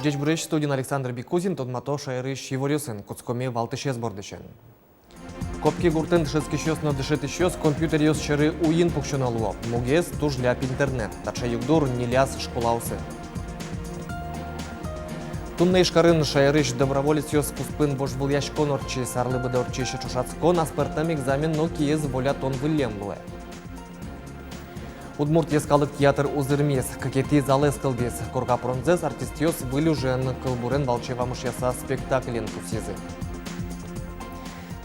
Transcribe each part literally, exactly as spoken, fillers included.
Ӟечбуресь! Студиын Александр Бикузин. Тодмато шаерысь иворъёсын. Кутскомы валтӥсез бордысен. Копки гуртын дышетскисьёс но дышетӥсьёс компьютеръёс сьӧры уин пуксёно луо. Мугез — туж ляб интернет. Таӵе югдур ньыль школаосы. Туннэ Ижкарын шаерысь доброволецъёс куспын вожвылъяськон ортчиз. Арлы быдэ ортчись ӵошатскон аспӧртэм экзамен но киез волятон выллем луэ. Удмурт йӧскалык театр узырмиз, кыкетӥ залэз кылдӥз. Корка пыронзэс артистъёс выль ужен, кылбурен валче вамышъяса, спектаклен пусйизы.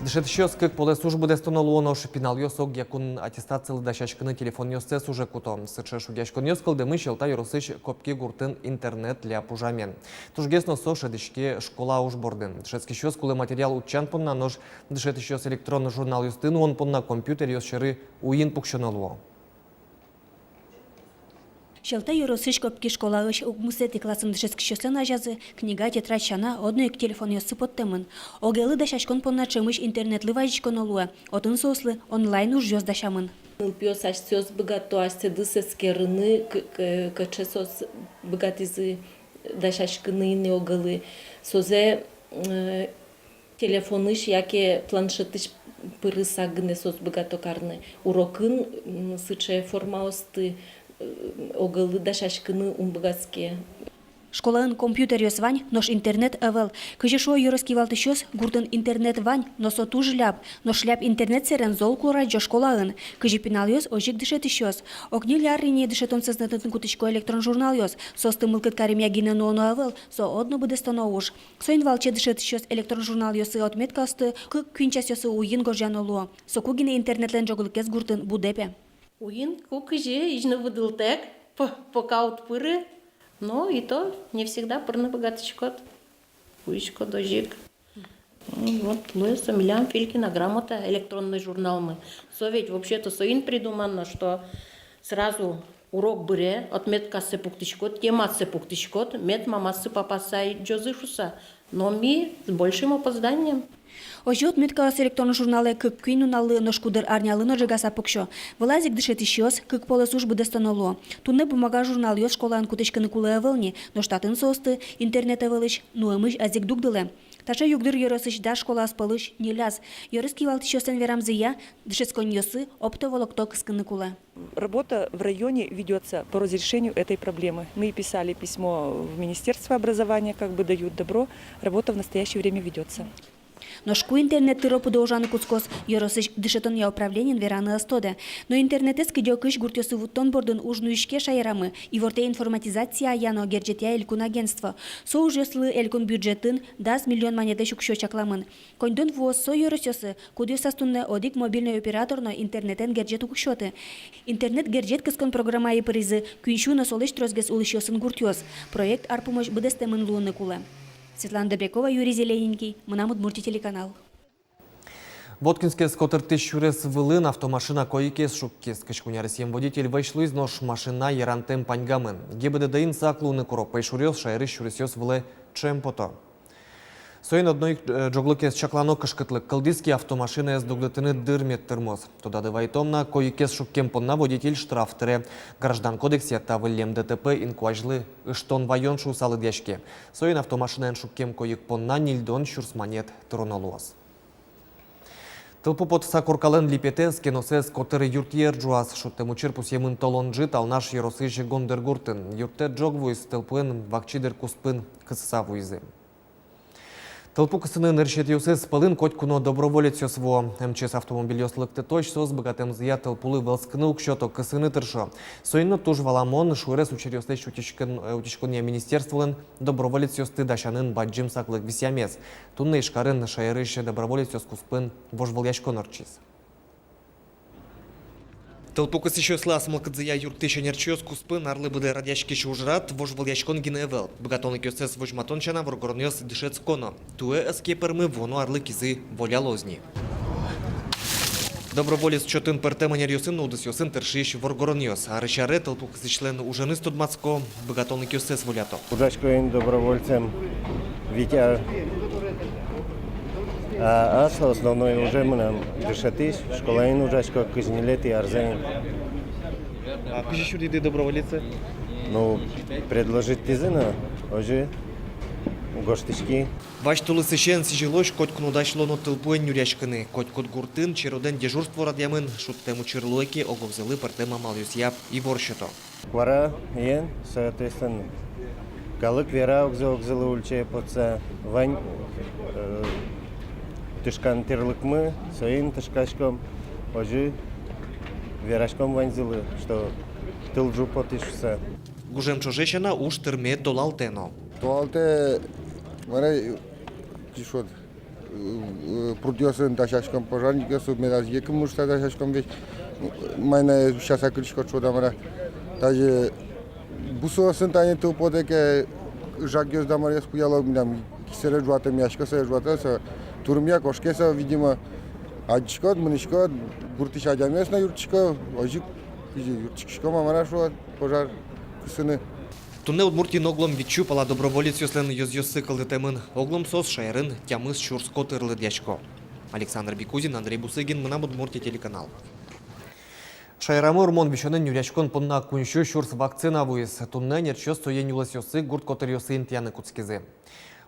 Дышетӥсьёс кык полэс уж быдэстоно луо, нош пиналъёс огъя кун аттестациялы дасяськыны телефонъёссэс уже куто. Сыӵе шугъяськонъёс кылдэмын Сьӧлта ёросысь Копки гуртын интернет ляб ужамен. Тужгес но со шӧдӥське школа уж бордын. Дышетскисьёс кулэ материал утчан понна, нош дышетӥсьёс электрон журналъёсты нуон понна компьютеръёс сьӧры уин пуксёно луо. Сьӧлта ёросысь Копки школаысь укмысэтӥ классын дышетскисьёслэн азязы книга, тетрадь сяна, одно ик телефонъёссы поттэмын. Огелы дасяськон понна ӵемысь интернетлы вазиськоно луэ, отын соослы онлайн ужъёс дасямын. Нылпиос асьсэос быгато асьсэдыз эскерыны, к-, к-, кыӵе соос быгатӥзы дасяськыны ини огелы. Созэ, э, телефонысь яке планшетысь пырыса гинэ соос быгато карыны. Урокын, м, сыӵе формаосты, э, огелы дасяськыны ум быгатске. Школаын компьютеръёс вань, нош интернет ӧвӧл. Кызьы шуо ёрос кивалтӥсьёс, гуртын интернет вань, но со туж ляб. Нош ляб интернет сэрен зол курадӟо школаын. Кызьы пиналъёс, озьы ик дышетӥсьёс. Ог ньыль ар ини дышетонзэс татын кутӥсько электрон журналъёс. Соосты мылкыд каремъя гинэ нуоно ӧвӧл, со одно быдэстоно уж. Соин валче дышетӥсьёс электрон журналъёсы отметкаосты кык-куинь часъёсы уин гожъяно луо. Соку гинэ интернетлэн ӝоглыкез гуртын будэ, пе. Уин ку-кызьы изьыны выдылтэк, по-, пока уд пыры, но и то не всегда пырыны быгатӥськод. Вуиськод озьы ик. М, вот луэ со милям Филькина грамота, электронный журналмы. Со ведь вообще-то соин придумано, что сразу урок быре, отметкаоссэ пуктӥськод, темаоссэ пуктӥськод, мед мамаоссы, папаоссы адӟозы шуса. Но ми с большим опозданием. Озьы отметкаос электрон журналэ кык-куинь нуналлы, нош куддыр арнялы но ӝегаса пуксё. Вылаз ик дышетӥсьёс кык полэс уж быдэстоно луо. Туннэ бумага журналъёс школаын кутӥськыны кулэ ӧвӧл ни, нош татын соосты интернет ӧвӧлысь, нуэмысь ӧз ик дугдылэ. Таӵе югдур ёросысь дас школаос пӧлысь ньыляз. Ёрос кивалтӥсьёслэн верамзыя, дышетсконъёсы оптоволокто кыскыны кулэ. Работа в районе ведётся по разрешению этой проблемы. Мы писали письмо в Министерство образования, как бы дают добро. Работа в настоящее время ведётся. Нош ку интернет тыро-пыдо ужаны кутскоз, ёросысь дышетонъя управлениын вераны ӧз тодэ. Но интернетэз кыдёкысь гуртъёсы вуттон бордын уж нуиське шаерамы, ивортэ информатизация но герӟетъя элькун агентство. Со ужъёслы элькун бюджетын дас миллион манетлэсь уксё чакламын. Коньдон вуоз со ёросъёсы, кудъёсаз туннэ одӥг мобильной оператор но интернетэн герӟет уг сёты. Интернет герӟет кыскон программае пыризы куинь сю но солэсь тросгес улӥсьёсын гуртъёс. Проект ар пумозь быдэстэмын луыны кулэ. Светлана Добрякова, Юрий Зелененький, «Мынам Удмуртие» телеканал. Воткинскез котыртӥсь сюрес вылын автомашина койыкез шуккиз. Кызь куинь аресъем водитель вӧсь луиз, нош машина йӧрантэм паньгамын. ГИБДД-ын сак луыны куро, пӧйшуръёс шаерысь сюресъёс вылэ ӵем пото. Соин одно ик, э, ӝоглыкез чаклано кышкытлык кылдӥз ке, автомашинаез дугдытыны дыр мед тырмоз. Тодады вайытом на, койыкез шуккем понна водитель штраф тыре. Граждан кодексъя та выллем ДТП инкуазьлы ыштон ваён шуыса лыдъяське. Соин автомашинаен шуккем койык понна ньыльдон сюрс манет тыроно луоз. Тылпу потыса коркалэн липетэз, кеносэз котыр юртъер ӝуаз. Шудтэм учыр пусъемын толон ӝыт Алнаш ёросысь Гондыргуртын. Юрттэт ӝог вуиз, тылпуэн вакчи дыр куспын кысыса вуизы. Тылпу кысыны нырысетӥосыз пӧлын котьку но доброволецъёс вуо. МЧС автомобильёс лыктытозь, соос быгатэмзыя тылпулы вӧлскыны уг сёто, кысыны тыршо. Соин но туж валамон, шуэрес учыръёслэсь утиськон-, э, утиськонъя министерстволэн доброволецъёсты дасянын бадӟым саклык висъямез. Туннэ Ижкарын шаерысь доброволецъёс куспын вожвылъяськон ортчиз. Тылпу кысӥсьёслы ас мылкыдзыя юрттӥсь ӧнерчиос куспын арлы быдэ радъяськись ужрад вожвылъяськон гинэ ӧвӧл. Быгатонлыкъёссэс возьматон сяна воргоронъёс дышетско но. Туэ ӧз ке пӧрмы, вуоно арлы кизы волялоз ни. Доброволец чотын пӧртэм ӧнеръёсын но удысъёсын тыршись воргоронъёс. Арысь аре тылпу кысӥсьлэн уженыз тодматско, быгатонлыкъёссэс волято. Ужасько ини добровольцем вить ар. А, а со основной уже мынам дышетӥсь, школаын ужасько кызь ньылетӥ арзэ ини. А кызьы сюриды доброволецэ? Ну, предложить тӥзы но, озьы. гожтӥськи. Вазь тулысысен сӥзьылозь котьку но дась луоно тылпуэн нюръяськыны. Котькуд гуртын черодэн дежурство радъямын, шудтэм учыр луэ ке, оголзылы пӧртэм амалъёсъя ивор сёто. Куараен, соответственно, калык вера огзы-огзылы ульчае потса, вань, э, тышкан тӥрлыкмы, соин тышкаськом, озьы вераськом ваньзылы, что тыл ӝу потӥз шуса. Гужем ӵоже сяна уж тырме толалтэ но. Толалтэ, мар-а, кишот, э, э, прутъёсын дасяськом, пожарникъёс, медаз, екымыш шуса дасяськом весь. Майна ещё сакыришко шуод-а, мар-а. Даже бусыосын тани тыл потэ ке, жагъёс да маръёс куяло, милям кисере ӝуатэ, мияшко сое ӝуатэ, со турмъя кошке со, видимо, адӟиськод, мынӥськод, гуртысь адямиос но юрттӥсько, озьы, кызьы юрттӥськиськом-а, мар-а шуод, пожар кысыны. Туннэ Удмуртиын оглом витьсю пала доброволецъёслэн ёзъёссы кылдытэмын. Оглом соос шаерын тямыс сюрс котыр лыдъясько. Александр Бикузин, Андрей Бусыгин, «Мынам Удмуртие» телеканал. Шаерамы урмон висёнэн нюръяськон понна куинь сю сюрс вакцина вуиз. Туннэ ӧнерчиос сое нюлэсъёсы гурт котыръёсы интыяны кутскизы.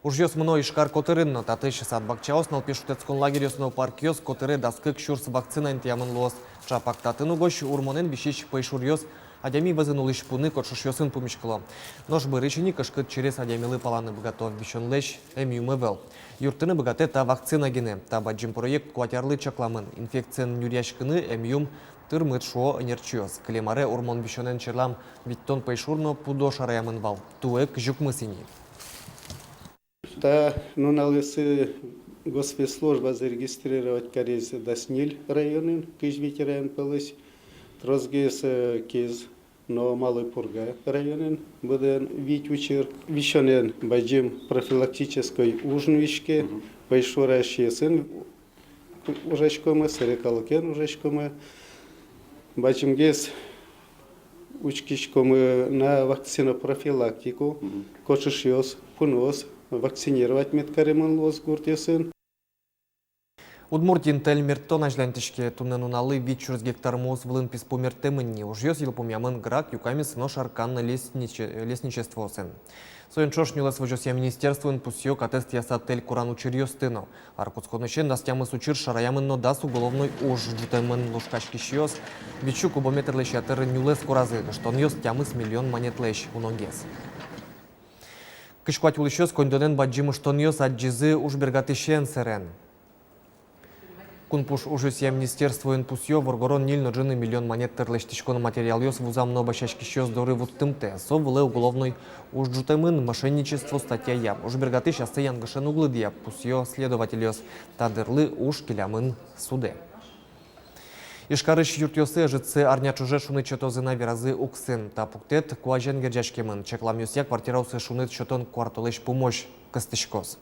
Ужъёс мыно Ижкар котырын но. Татысь сад-бакчаос, нылпи шутэтскон лагерьёс но паркъёс котыре дас кык сюрс вакцина интыямын луоз. Ӵапак татын угось урмонэн висись пӧйшуръёс адями вӧзын улӥсь пуны кочышъёсын пумиськыло. Нош бӧрысь ини кышкыт через адямилы паланы быгато, висёнлэсь эмъюм ӧвӧл. Юрттыны быгатэ та вакцина гинэ. Та бадӟым проект куать арлы чакламын. Инфекциен нюръяськыны эмъюм тырмыт, шуо ӧнерчиос. Кылем аре урмон висёнэн черлам витьтон пӧйшур но пудо шараямын вал. Туэ кызь укмыс ини. Та нуналъёсы Госвииз служба зарегистрировать кариз дас ньыль районын, кызь вить район пӧлысь, тросгес, э, Кез но Малой Пурга районын, быдэн вить учыр. Висёнэн бадӟым профилактической уж нуиське, мгм, пӧйшурасьёсын ужаськомы, собере калыкен ужаськомы. Бадӟымгес учкиськомы на вакцинопрофилактику, мгм, кочышъёс, пуныос вакцинировать мед каремын луоз гуртъёсын. Удмуртиын тэль мерттон азьланьтӥське. Туннэ нуналлы вить сюрс гектар муос вылын писпу мерттэмын ни. Ужъёс йылпумъямын Грах, Юкаменск но Шаркан лесниче-, лесничествоосын. Соин ӵош нюлэс возёсъя министерствоын пусъё катэз тӥяса тэль куран учыръёсты но. Ар кутсконысен дас тямыс учыр шараямын но дас уголовной уж ӝутэмын. Лушкаськисьёс витьсю кубометрлэсь ятыр нюлэс куразы. Ыштонъёс тямыс миллион манетлэсь уногес. Кызь куать улӥсьёс коньдонэн бадӟым ыштонъёс адӟизы ужбергатӥсен сэрен. Кунпуш ужъёсъя министерствоын пусъё воргорон ньыль но ӝыны миллион манет тыр лэсьтӥськон материалъёс вузам но обращаськисьёс доры вуттымтэ. Со вылэ уголовной уж ӝутэмын, мошенничество статьяя. Ужбергатӥсь ассэ янгышен уг лыдъя, пусъё следовательёс. Та дырлы уж келямын судэ. Ижкарысь юртъёсы ӧжытсэ арня ӵоже шуныт сётозы на, веразы уксын. Та пуктэт куазен герӟаськемын. Чакламъёсъя, квартираосы шуныт сётон куартолэзь пумозь кыстӥськоз.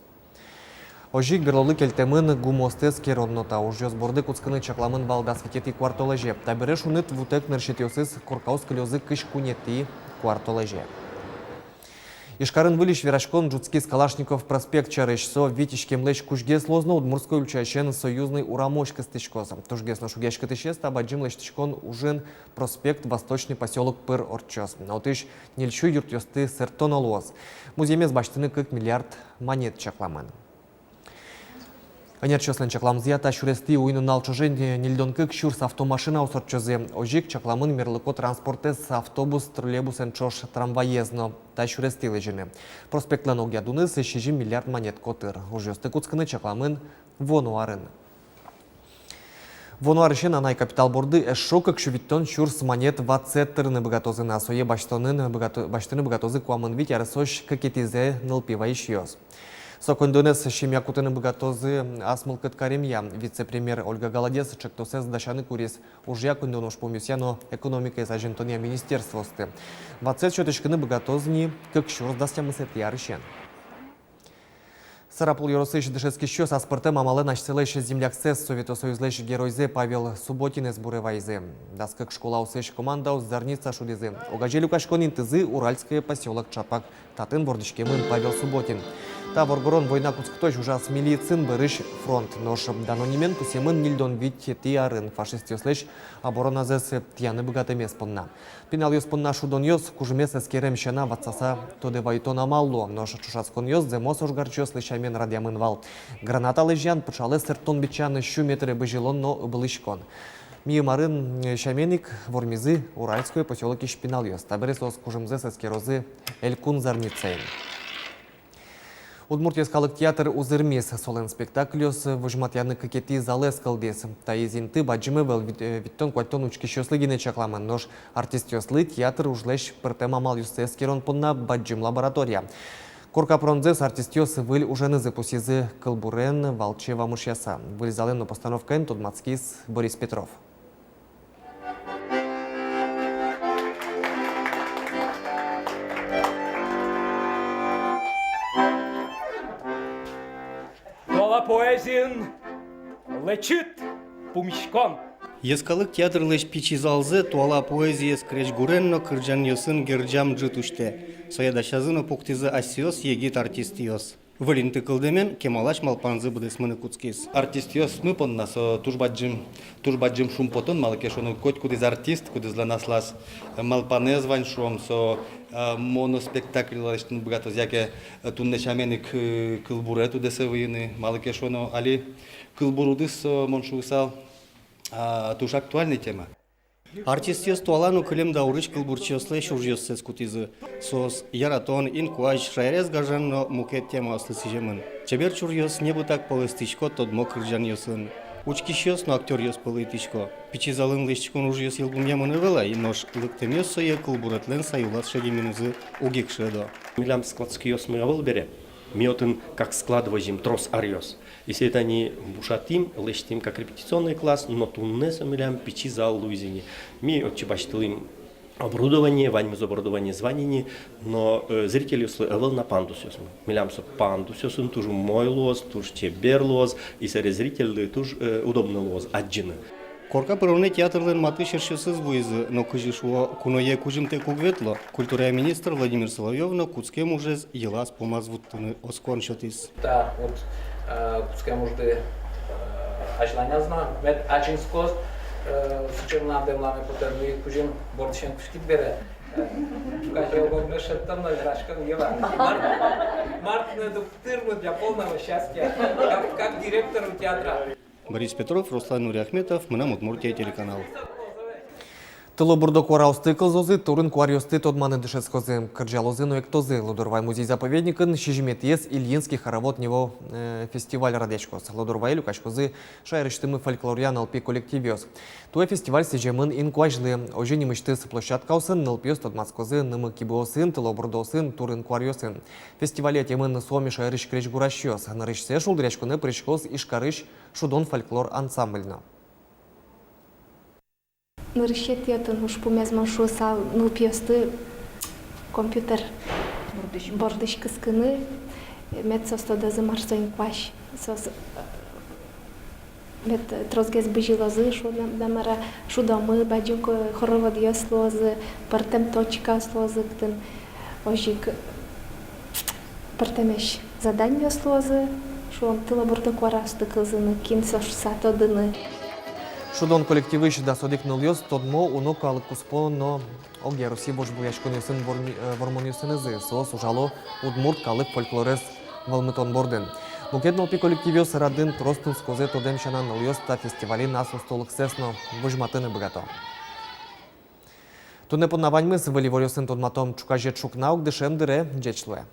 Озьы ик берлолы кельтэмын гумыосты эскерон но. Та ужъёс борды кутскыны чакламын вал дас витетӥ куартолэзе. Табере шуныт вутэк нырысетӥосыз коркаос кылёзы кызь куинетӥ куартолэзе. Ижкарын выльысь вераськон ӝутскиз Калашников проспект сярысь. Со вить иськемлэсь кузьгес луоз но Удмуртской ульчаысен Союзной урамозь кыстӥськоз. Тужгес но шугъяськытӥсез та бадӟым лэсьтӥськон ужын проспект Восточный посёлок пыр ортчоз. Отысь ньыльсю юртъёсты сэрттоно луоз. Музъемез басьтыны кык миллиард манет чакламын. Ӧнерчиослэн чакламзыя, та сюрестӥ уй-нунал ӵоже ньыльдон кык сюрс автомашинаос ортчозы. Озьы ик чакламын мерлыко транспортэз, автобус, троллейбусэн ӵош трамваез но та сюрестӥ лэзьыны. Проспектлэн огъя дуныз сизьым миллиард манет котыр. Ужъёсты кутскыны чакламын вуоно арын. Вуоно арысен анай капитал борды эшшо кык сю витьтон сюрс манет ватсэт тырыны быгатозы на. Сое басьтонын быгато-, басьтыны быгатозы куамын вить аресозь кыкетӥзэ нылпи вайисьёс. Со коньдонэз семья кутыны быгатозы ас мылкыд каремъя. Вице-премьер Ольга Голодец ӵектосэз дасяны куриз ужъя, коньдон ужпумъёсъя но экономикаез азинтонъя министерствоосты. Ватсэт сётӥськыны быгатоз ни кык сюрс дас тямысэтӥ арысен. Сарапул ёросысь дышетскисьёс аспӧртэм амалэн асьсэлэсь земляксэс, Совето Союзлэсь Геройзэ Павел Субботинэз буре вайизы. Дас кык школаосысь командаос «Зарница» шудӥзы. Огазе люкаськон интызы Уральское посёлок, ӵапак татын вордӥськемын Павел Субботин. Та воргорон война кутскытозь ужаз милициын, бӧрысь фронт. Нош дано нимен пусъемын ньыльдон витетӥ арын фашистъёслэсь обороназэс тӥяны быгатэмез понна. Пиналъёс понна шудонъёс кужымез эскерем сяна ватсаса тодэ вайытон амал луо. Нош ӵошатсконъёс зэмос ожгарчиослы сямен радъямын вал. Граната лэзьян, пыӵалэз сэрттон-бичан, сю метре бызьылон но ыбылӥськон. Миым арын, э, сямен ик вормизы Уральской посёлокысь пиналъёс. Табере соос кужымзэс эскерозы элькун зарницаын. Удмурт йӧскалык театр узырмиз, солэн спектакльёс возьматъяны кыкетӥ залэз кылдӥз. Таиз инты бадӟым ӧвӧл, вит-, э, витьтон-куатьтон учкисьёслы гинэ чакламын, нош артистъёслы театр ужлэсь пӧртэм амалъёссэ эскерон понна бадӟым лаборатория. Корка пыронзэс артистъёс выль уженызы пусйизы, кылбурен валче вамышъяса. Выль залэн но постановкаен тодматскиз Борис Петров. Туала поэзиын лэчыт пумиськон. Йӧскалык театрлэсь пичи залзэ туала поэзиез крезьгурен но кырӟанъёсын герӟам ӝыт усьтэ. Сое дасязы но пуктӥзы асьсэос егит артистъёс. Выль инты кылдэмен кемалась малпанзы быдэсмыны кутскиз. Артистъёсмы понна со туж бадӟым, туж бадӟым шумпотон, малы ке шуоно, котькудӥз артист, кудӥзлэн аслаз, э, малпанэз вань, шуом, со, э, моноспектакль лэсьтыны быгатоз, яке, э, туннэ сямен ик, э, кылбуре тудэ сое выйыны, малы ке шуоно, али кылбур удыс, со, мон шуысал, а, туж актуальной тема. Артистъёс туала но кылем даурысь кылбурчиослэсь ужъёссэс кутӥзы. Соос яратон, инкуазь, шаерез гажан но мукет темаослы сӥземын. Чебер чуръёс небытак пӧлэстӥсько тодмо кырӟанъёсын. Учкисьёс но актёръёс пӧлы итӥсько. Пичи залын лэсьтӥськон ужъёс йылпумъямын ӧвӧл ай, нош лыктэмъёс сое кылбуретлэн сай улаз шедемынызы уг ик шӧдо. Милям складскиосмы ӧвӧл бере, ми отын как склад возим трос аръёс. И сое тани бушатӥм, лэсьтӥм как репетиционный класс, но туннэ со милям пичи зал луиз ини. Ми отчы басьтылӥм оборудование, ваньмыз оборудованиез вань ини, но, э, зрительёслы ӧвӧл на пандусъёсмы. Милям со пандусъёсын туж умой луоз, туж чебер луоз, и сэре зрительлы туж, э, удобно луоз адӟыны. Корка пыронэ театрлэн матысь эшъёсыз вуизы, но, кызьы шуо, куное кузьымтэк уг ветло. Культурая министр Владимир Соловьёв но кутскем ужез йылаз-пумаз вуттыны оскон сётӥз. Та вот, э, кутскем ужды, э, азьланяз но мед ачинскоз, э, сыӵе мынам дэмламе потэ, ну и кузьым бордысен кутскид бере, э, куазь ог-огмес шедьтом но вераськом: Ева, мар, мар тыныд уг тырмы для полного счастья, как, как директору театра. Борис Петров, Руслан Нуриахметов, «Мынам Удмуртие» телеканал. Тылобурдо куараосты кылзозы, турын-куаръёсты тодманы дышетскозы, кырӟалозы но эктозы. Лудорвай музей-заповедникын сизьыметӥез «Ильинский хоровод Него», э, фестиваль радъяськоз. Лудорвае люкаськозы шаерысьтымы фольклоръя нылпи коллективъёс. Туэ фестиваль сӥземын инкуазьлы. Озьы нимысьтыз площадкаосын нылпиос тодматскозы нымы-кибыосын, тылобурдоосын, турын-куаръёсын. Фестивале ӧтемын Суоми шаерысь крезьгурасьёс. Нырысьсэ шулдыръяськонэ пыриськоз Ижкарысь «Шудон» фольклор ансамбль но. Нырысетӥ отын ужпумез, мон шуысал, нылпиосты компьютер бордысь, бордысь кыскыны, мед соос тодозы, мар со инкуазь. Соос, э, мед тросгес бызьылозы, шуом, да мар-а, шудомы, бадӟым ко-, хороводъёс луозы, пӧртэм точкаос луозы, кытын озьы ик пӧртэмесь заданиос луозы, шуом, тылобурдо куараосты кылзыны, кин со шуса тодыны. «Шудон» коллективысь дас одӥг нылъёс тодмо уно калык куспо но огъя Россия вожвылъяськонъёсын ворми-, э, вормонъёсынызы. Соос ужало удмурт калык фольклорез вӧлмытон бордын. Мукет нылпи коллективъёс радын трос тунсыкозэ тодэм сяна, нылъёс та фестивалин ас устолыксэс но возьматыны быгато. Туннэ понна ваньмыз. Выль иворъёсын тодматом ӵуказе ӵукна ик дышем дыре. Ӟеч луэ.